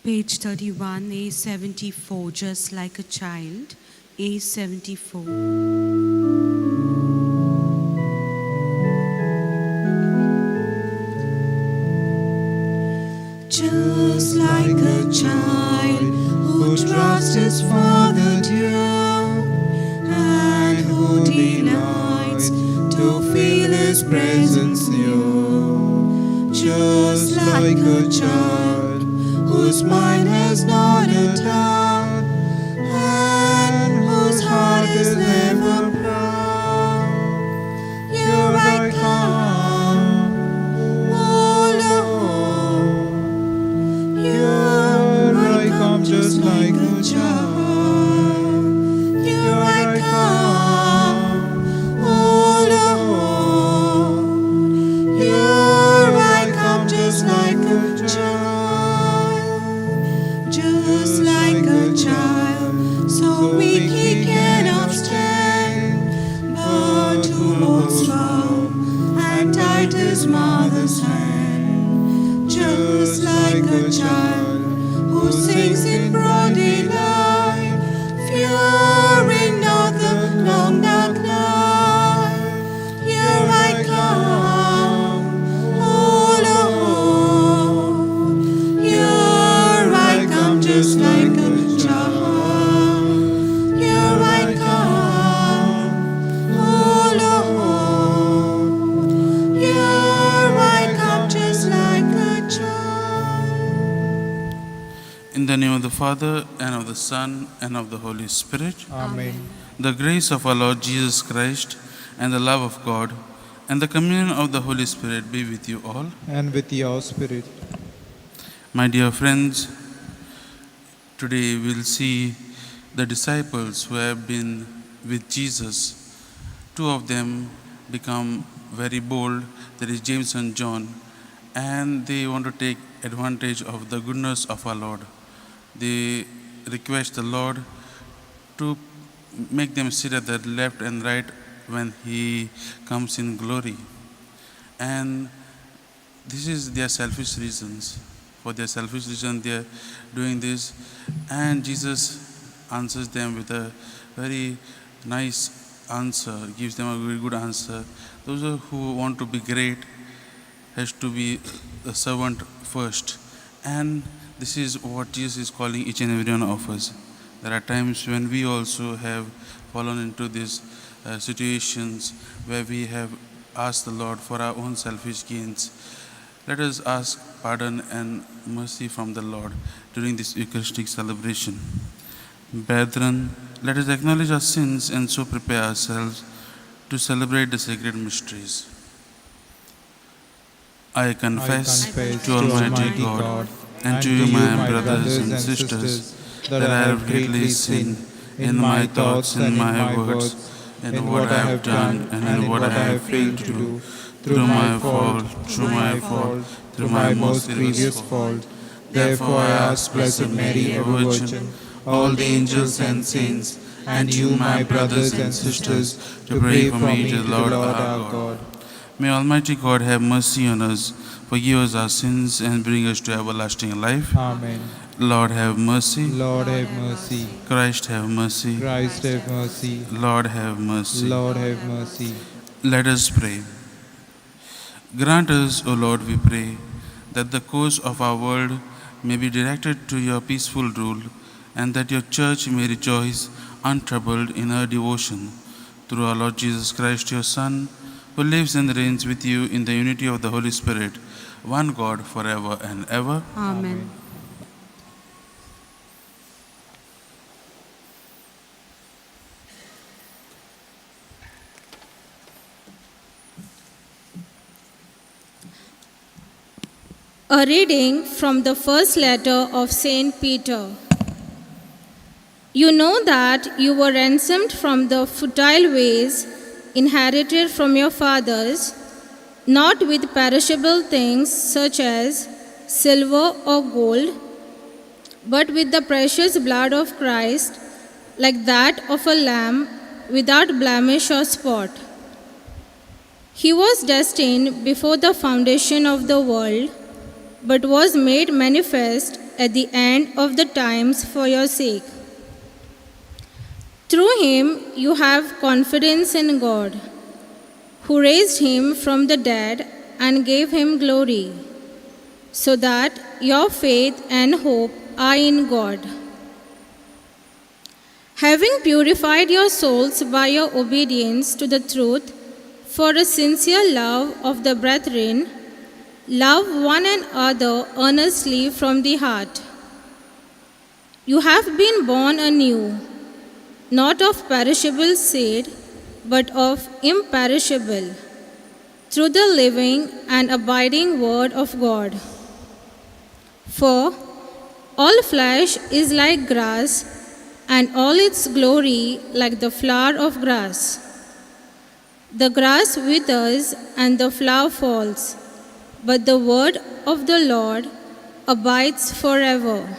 Page 31, A74, just like a child, A74. Just like a child who trusts his father dear and who delights to feel his presence near. Just like a child whose mind has not a doubt and whose heart is never proud. Here I come, oh Lord. Here I come just like a child. Here I come, oh Lord. Here I come just like a child. Just like a child, so weak he cannot stand, but who holds firm and tight his mother's hand. Just like a child who sings in broad daylight, fearing not the long dark night. Here I come, oh Lord. Here I come just like a child. Here I come, oh Lord. Here I come just like a child. In the name of the Father, and of the Son, and of the Holy Spirit, Amen. the grace of our Lord Jesus Christ, and the love of God, and the communion of the Holy Spirit be with you all. And with your spirit. My dear friends, today we'll see the disciples who have been with Jesus. Two of them become very bold, that is James and John, and they want to take advantage of the goodness of our Lord. They request the Lord to make them sit at the left and right when He comes in glory. And this is their selfish reasons. For their selfish reason, they are doing this. And Jesus answers them with a very nice answer, gives them a very good answer. Those who want to be great has to be a servant first. And this is what Jesus is calling each and every one of us. There are times when we also have fallen into these situations where we have asked the Lord for our own selfish gains. Let us ask pardon and mercy from the Lord during this Eucharistic celebration. Brethren, let us acknowledge our sins and so prepare ourselves to celebrate the sacred mysteries. I confess, I confess to Almighty God and to you, my brothers and sisters, that I have greatly sinned in my thoughts and my words, in what I have done and in what I have failed to do, through my fault, through my fault, through my most grievous fault. Therefore I ask Blessed Mary, ever Virgin, all the angels and saints, and you, my brothers and sisters, to pray for me to the Lord our God. May Almighty God have mercy on us, forgive us our sins, and bring us to everlasting life. Amen. Lord have mercy. Lord have mercy. Christ have mercy. Christ have mercy. Lord have mercy. Lord have mercy. Let us pray. Grant us, O Lord, we pray, that the course of our world may be directed to your peaceful rule, and that your church may rejoice untroubled in her devotion. Through our Lord Jesus Christ, your Son, who lives and reigns with you in the unity of the Holy Spirit, one God, forever and ever. Amen. A reading from the first letter of St. Peter. You know that you were ransomed from the futile ways inherited from your fathers, not with perishable things such as silver or gold, but with the precious blood of Christ, like that of a lamb without blemish or spot. He was destined before the foundation of the world, but was made manifest at the end of the times for your sake. Through him you have confidence in God, who raised him from the dead and gave him glory, so that your faith and hope are in God. Having purified your souls by your obedience to the truth for a sincere love of the brethren, love one another earnestly from the heart. You have been born anew, not of perishable seed, but of imperishable, through the living and abiding Word of God. For all flesh is like grass, and all its glory like the flower of grass. The grass withers and the flower falls, but the word of the Lord abides forever.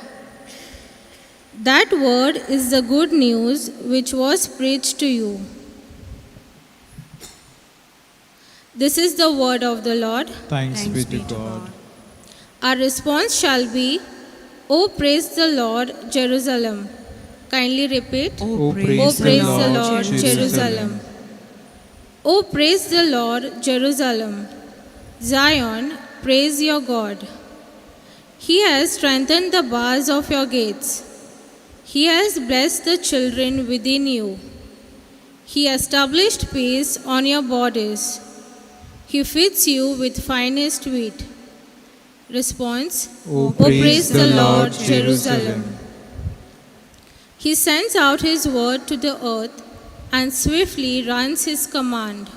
That word is the good news which was preached to you. This is the word of the Lord. Thanks be to God. Our response shall be, O praise the Lord, Jerusalem. Kindly repeat. O O praise praise the Lord, Jerusalem. O praise the Lord, Jerusalem. Zion, praise your God. He has strengthened the bars of your gates. He has blessed the children within you. He established peace on your borders. He feeds you with finest wheat. Response: O praise the Lord, Jerusalem. He sends out his word to the earth and swiftly runs his command.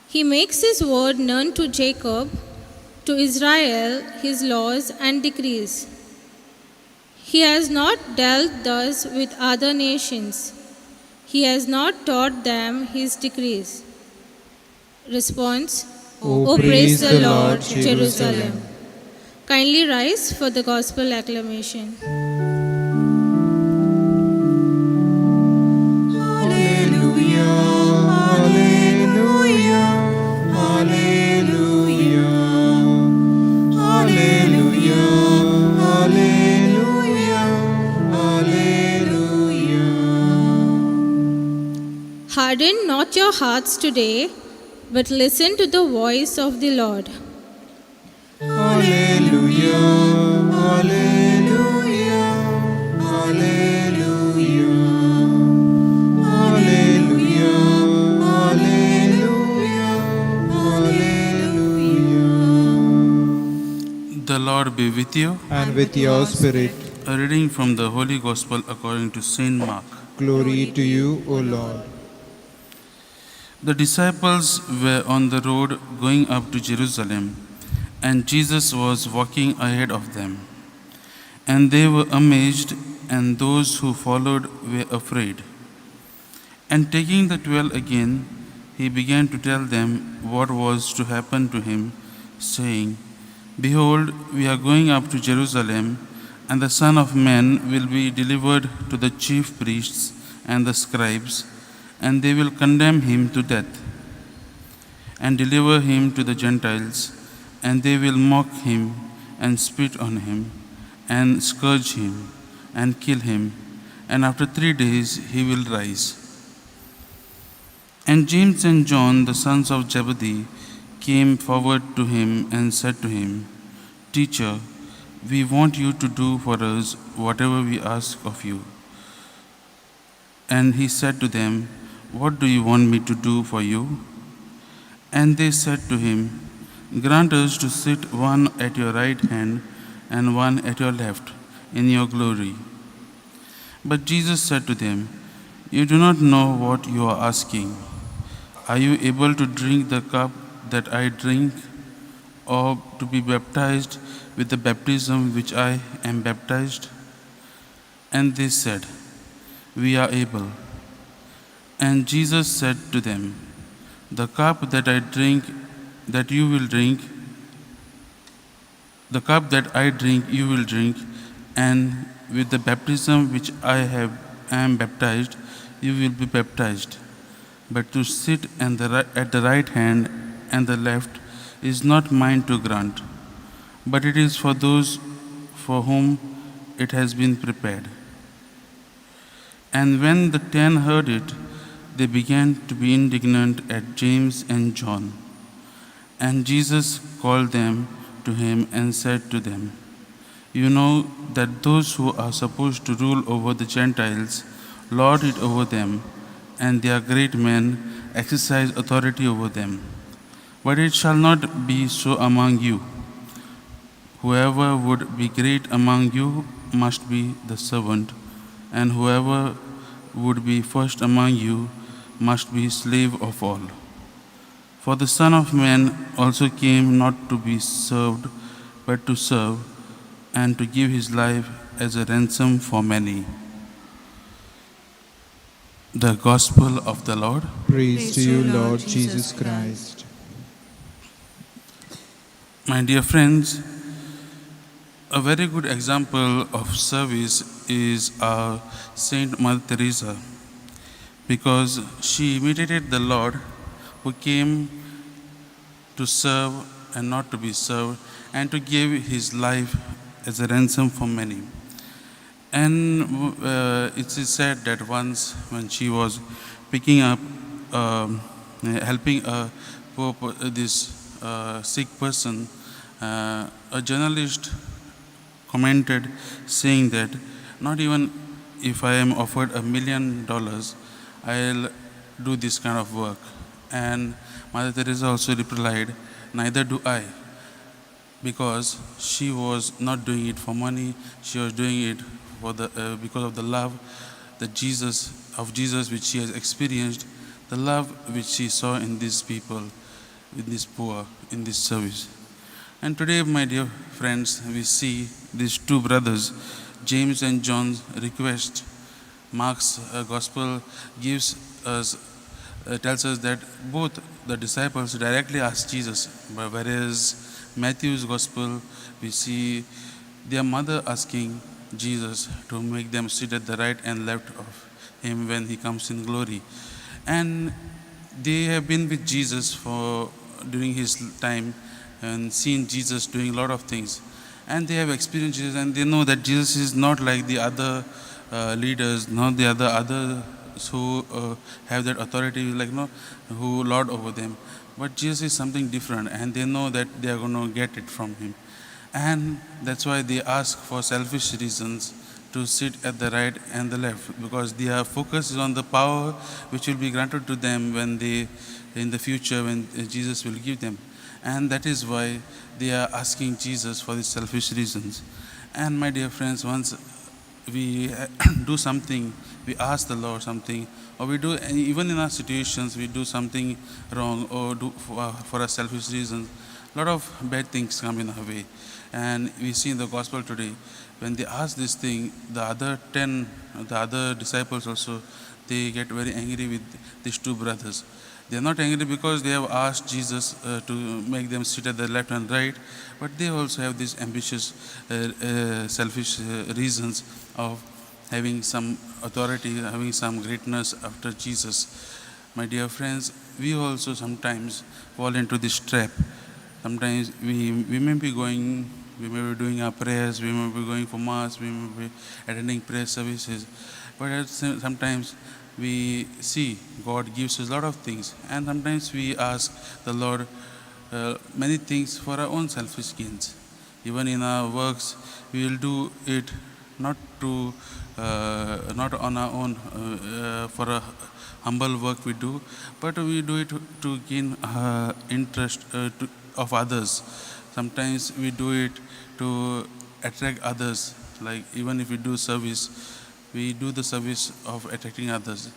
He makes his word known to Jacob, to Israel his laws and decrees. He has not dealt thus with other nations. He has not taught them his decrees. Response: O praise the Lord, Jerusalem. Kindly rise for the gospel acclamation. Alleluia, Alleluia, Alleluia, Alleluia, Alleluia, Alleluia. Harden not your hearts today, but listen to the voice of the Lord. Alleluia, Alleluia, Alleluia, Alleluia, Alleluia, Alleluia. The Lord be with you. And with your spirit, A reading from the Holy Gospel according to Saint Mark. glory to you, O Lord. The disciples were on the road going up to Jerusalem, and Jesus was walking ahead of them. And they were amazed, and those who followed were afraid. And taking the 12 again, he began to tell them what was to happen to him, saying, Behold, we are going up to Jerusalem, and the Son of Man will be delivered to the chief priests and the scribes, and they will condemn him to death, and deliver him to the Gentiles, and they will mock him, and spit on him, and scourge him, and kill him, and after 3 days he will rise. And James and John, the sons of Zebedee, came forward to him and said to him, Teacher, we want you to do for us whatever we ask of you. And he said to them, What do you want me to do for you? And they said to him, Grant us to sit one at your right hand and one at your left in your glory. But Jesus said to them, You do not know what you are asking. Are you able to drink the cup that I drink, or to be baptized with the baptism which I am baptized? And they said, We are able. And Jesus said to them, The cup that I drink, that you will drink, the cup that I drink, you will drink, and with the baptism which I am baptized, you will be baptized. But to sit at the right hand and the left is not mine to grant, but it is for those for for whom it has been prepared." And when the 10 heard it, they began to be indignant at James and John. And Jesus called them to him and said to them, "You know that those who are supposed to rule over the Gentiles lord it over them, and their great men exercise authority over them. But it shall not be so among you. Whoever would be great among you must be the servant, and whoever would be first among you must be slave of all. For the Son of Man also came not to be served, but to serve, and to give his life as a ransom for many." The Gospel of the Lord. Praise to you, Lord Jesus Christ. My dear friends, a very good example of service is our Saint Mother Teresa, because she imitated the Lord, who came to serve and not to be served, and to give his life as a ransom for many. And it is said that once when she was picking up, helping a poor, this sick person, a journalist commented saying that, "Not even if I am offered $1 million, I'll do this kind of work." And Mother Teresa also replied, "Neither do I," because she was not doing it for money. She was doing it because of the love that Jesus which she has experienced, the love which she saw in these people, in this poor, in this service. And today, my dear friends, we see these two brothers, James and John's request. Mark's gospel tells us that both the disciples directly asked Jesus, but whereas Matthew's gospel, we see their mother asking Jesus to make them sit at the right and left of him when he comes in glory. And they have been with Jesus for during his time and seen Jesus doing a lot of things. And they have experienced Jesus, and they know that Jesus is not like the other leaders, not the others who have that authority, who lord over them. But Jesus is something different, and they know that they are going to get it from him. And that's why they ask for selfish reasons to sit at the right and the left, because their focus is on the power which will be granted to them in the future, when Jesus will give them. And that is why they are asking Jesus for these selfish reasons. And my dear friends, once we do something, we ask the Lord something, or we do, even in our situations, we do something wrong or do for our selfish reasons, a lot of bad things come in our way. And we see in the gospel today, when they ask this thing, the other 10, the other disciples also, they get very angry with these two brothers. They are not angry because they have asked Jesus to make them sit at the left and right, but they also have these ambitious, selfish reasons of having some authority, having some greatness after Jesus. My dear friends, we also sometimes fall into this trap. Sometimes we may be going, we may be doing our prayers, we may be going for mass, we may be attending prayer services, but sometimes we see God gives us a lot of things, and sometimes we ask the Lord many things for our own selfish gains. Even in our works, we will do it not on our own, for a humble work we do, but we do it to gain interest of others. Sometimes we do it to attract others. Like even if we do service, we do the service of attracting others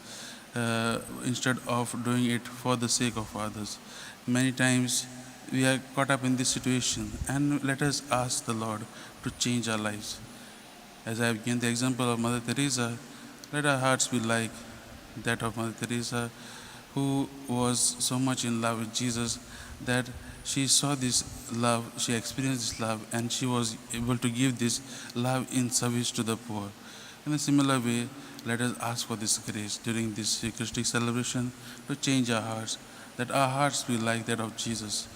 instead of doing it for the sake of others. Many times we are caught up in this situation, and let us ask the Lord to change our lives. As I have given the example of Mother Teresa, let our hearts be like that of Mother Teresa, who was so much in love with Jesus that she saw this love, she experienced this love, and she was able to give this love in service to the poor. In a similar way, let us ask for this grace during this Eucharistic celebration to change our hearts, that our hearts be like that of Jesus.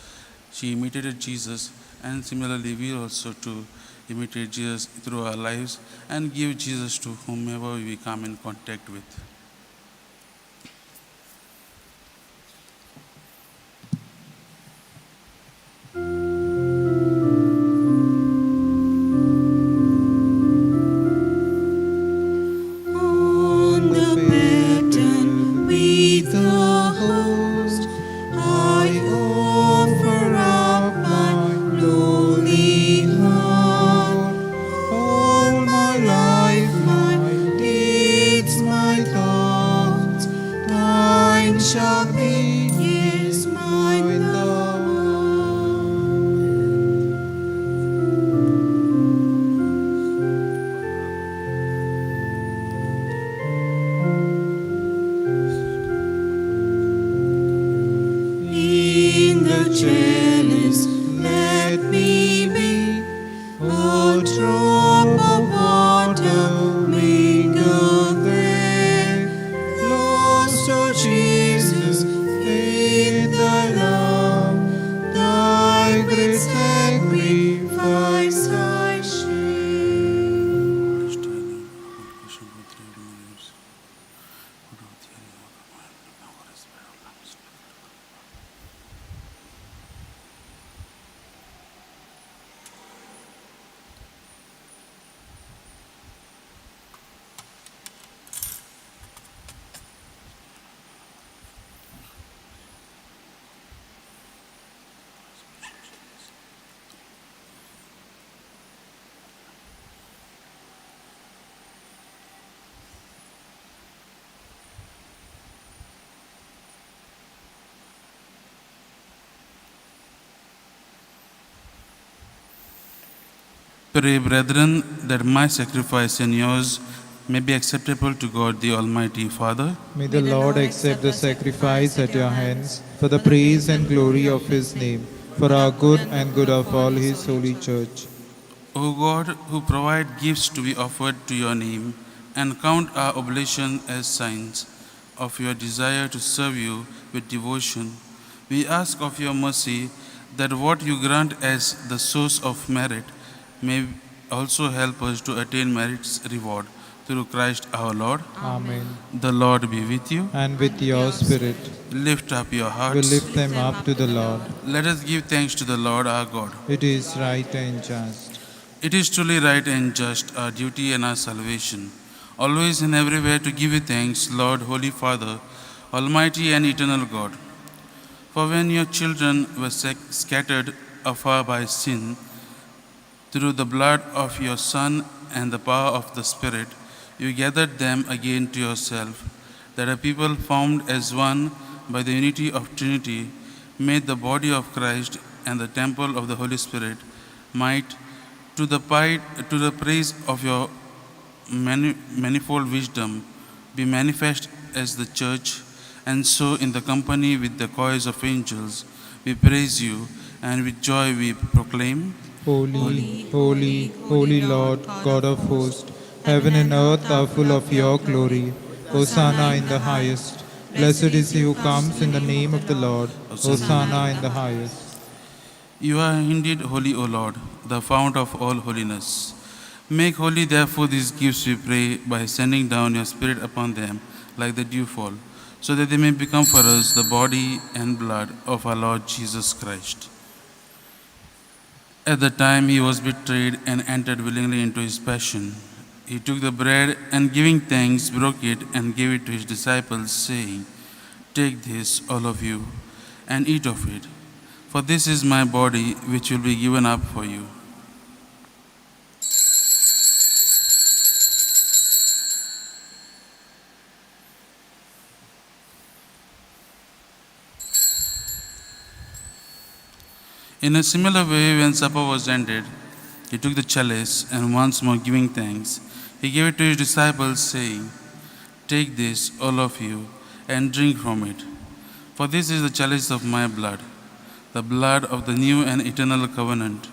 She imitated Jesus, and similarly we also to imitate Jesus through our lives and give Jesus to whomever we come in contact with. On the pattern with the host, I offer up my lowly heart. All my life, my deeds, my thoughts, thine shall be, Yes, mine thou art. In the chalice, let me be a drop of water mingled there. Lost, O Jesus, in thy love, thy great sacrifice I share. Pray, brethren, that my sacrifice and yours may be acceptable to God the Almighty Father. May the Lord accept the sacrifice at your hands for the praise and glory of his name, for our good and good of all his holy church. O God, who provide gifts to be offered to your name, and count our oblation as signs of your desire to serve you with devotion, we ask of your mercy that what you grant as the source of merit may also help us to attain merit's reward through Christ our Lord. Amen. The Lord be with you. And with your spirit, Lift up your we hearts. lift them up to the Lord. Let us give thanks to the Lord our God. It is right and just. It is truly right and just, our duty and our salvation, always and everywhere to give you thanks, Lord, Holy Father, Almighty and eternal God. For when your children were scattered afar by sin, through the blood of your Son and the power of the Spirit, you gathered them again to yourself, that a people formed as one by the unity of Trinity, made the body of Christ and the temple of the Holy Spirit, might, to the praise of your manifold wisdom, be manifest as the church, and so in the company with the choirs of angels, we praise you, and with joy we proclaim. Holy, holy, holy Lord, God of hosts, heaven and earth are full of your glory. Hosanna in the highest. Blessed is he who comes in the name of the Lord. Hosanna in the highest. You are indeed holy, O Lord, the fount of all holiness. Make holy, therefore, these gifts, we pray, by sending down your Spirit upon them like the dewfall, so that they may become for us the body and blood of our Lord Jesus Christ. At the time he was betrayed and entered willingly into his passion, he took the bread and, giving thanks, broke it and gave it to his disciples, saying, "Take this, all of you, and eat of it, for this is my body, which will be given up for you." In a similar way, when supper was ended, he took the chalice and, once more giving thanks, he gave it to his disciples, saying, "Take this, all of you, and drink from it, for this is the chalice of my blood, the blood of the new and eternal covenant,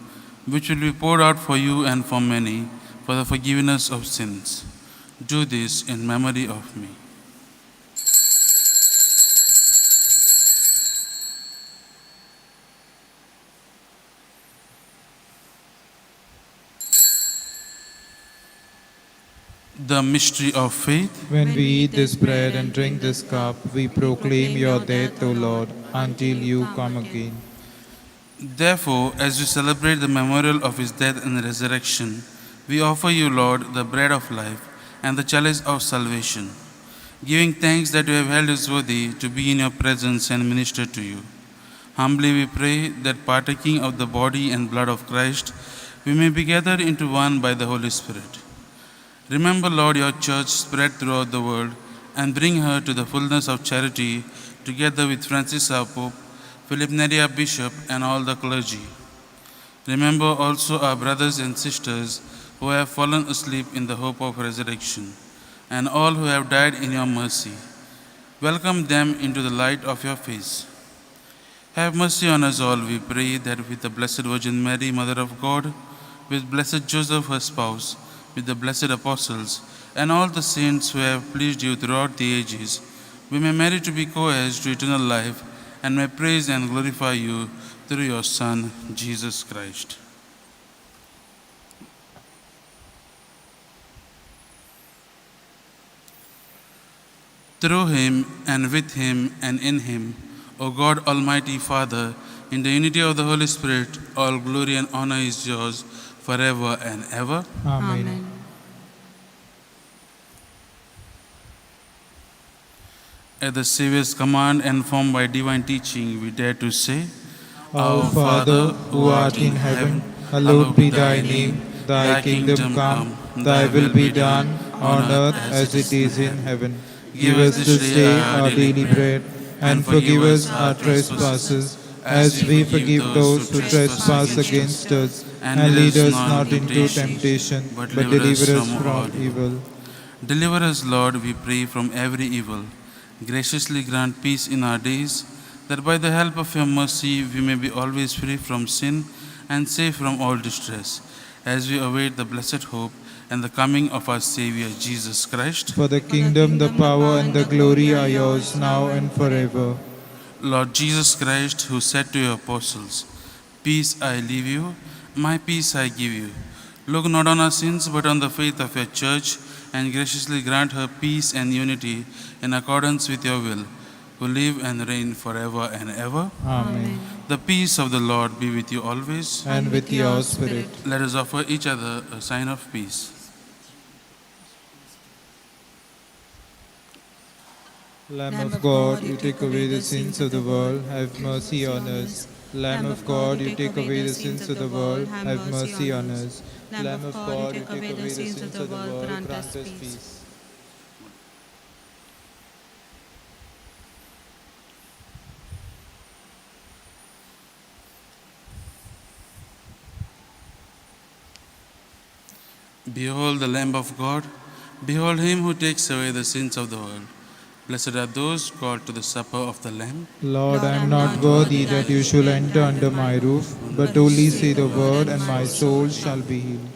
which will be poured out for you and for many for the forgiveness of sins. Do this in memory of me." The mystery of faith. When we eat this bread and drink this cup, we proclaim your death, O Lord, until you come again. Therefore, as we celebrate the memorial of his death and resurrection, we offer you, Lord, the bread of life and the chalice of salvation, giving thanks that you have held us worthy to be in your presence and minister to you. Humbly we pray that, partaking of the body and blood of Christ, we may be gathered into one by the Holy Spirit. Remember, Lord, your church spread throughout the world and bring her to the fullness of charity, together with Francis our Pope, Philip Neri our Bishop, and all the clergy. Remember also our brothers and sisters who have fallen asleep in the hope of resurrection, and all who have died in your mercy. Welcome them into the light of your face. Have mercy on us all, we pray, that with the Blessed Virgin Mary, Mother of God, with Blessed Joseph, her spouse, with the blessed apostles, and all the saints who have pleased you throughout the ages, we may merit to be co-heirs to eternal life, and may praise and glorify you through your Son, Jesus Christ. Through him, and with him, and in him, O God, Almighty Father, in the unity of the Holy Spirit, all glory and honor is yours forever and ever. Amen. At the Saviour's command and formed by divine teaching, we dare to say, Our Father, who art in heaven, hallowed be thy name. Thy kingdom come, thy will be done, on earth as it is in heaven. Give us this day our daily bread, and forgive us our trespasses, as we forgive those who trespass against us. And lead us not into temptation, but deliver us from evil. Deliver us, Lord, we pray, from every evil. Graciously grant peace in our days, that by the help of your mercy we may be always free from sin and safe from all distress, as we await the blessed hope and the coming of our Savior, Jesus Christ. For the kingdom, the power, and the glory are yours, now and forever. Lord Jesus Christ, who said to your apostles, Peace I leave you, my peace I give you. Look not on our sins, but on the faith of your church, and graciously grant her peace and unity in accordance with your will, who live and reign forever and ever. Amen. The peace of the Lord be with you always. And with your spirit. Let us offer each other a sign of peace. Lamb of God, you take away the sins of the world, have mercy on us. Lamb of God, you take away the sins of the world, have mercy on us. Lamb of God, you take away the sins of the world, grant us peace. Behold the Lamb of God. Behold him who takes away the sins of the world. Blessed are those called to the supper of the Lamb. Lord, I am not worthy that you should enter under my roof, but only say the word, and my soul shall be healed.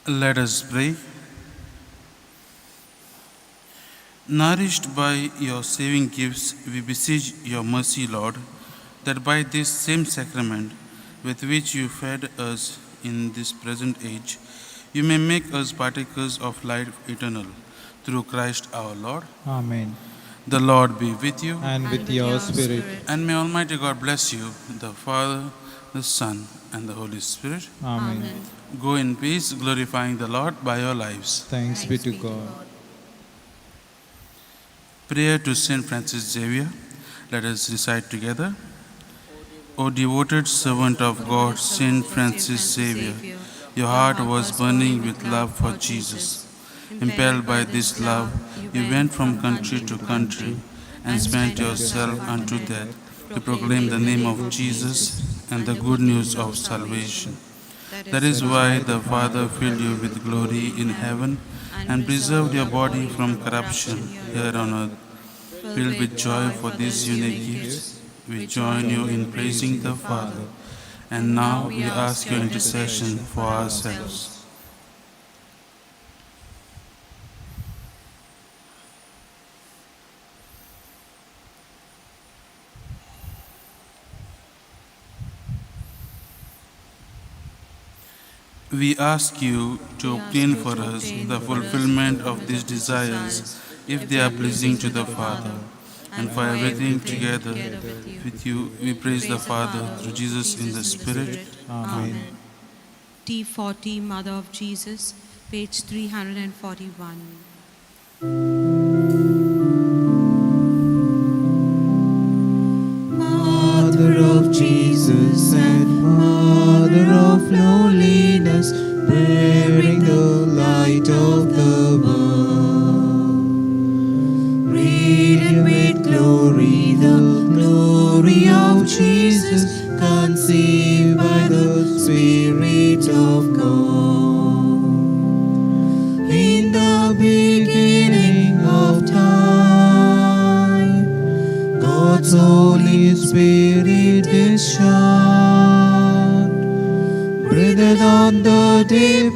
Let us pray. Nourished by your saving gifts, we beseech your mercy, Lord, that by this same sacrament with which you fed us in this present age, you may make us partakers of life eternal. Through Christ our Lord. Amen. The Lord be with you. And with your spirit. And may Almighty God bless you, the Father, the Son, and the Holy Spirit. Amen. Go in peace, glorifying the Lord by your lives. Thanks be to God. Prayer to Saint Francis Xavier. Let us recite together. O devoted servant of God, Saint Francis Xavier, your heart was burning with love for Jesus. Impelled by this love, you went from country to country and spent yourself unto death to proclaim the name of Jesus and the good news of salvation. That is why the Father filled you with glory in heaven and preserved your body from corruption here on earth. Filled with joy for these unique gifts, we join you in praising the Father. And now we ask your intercession for ourselves. We ask you to obtain for us the fulfillment of these desires, if they are pleasing to the Father. And for everything together with you, we praise the Father through Jesus in the Spirit. Amen. T40, Mother of Jesus, page 341. Mother of Jesus and Mother of loneliness, bearing the light of the world. Radiant with glory, the glory of Jesus, conceived by the Spirit of God. In the beginning of time, God's Holy Spirit is shown, breathed on the deep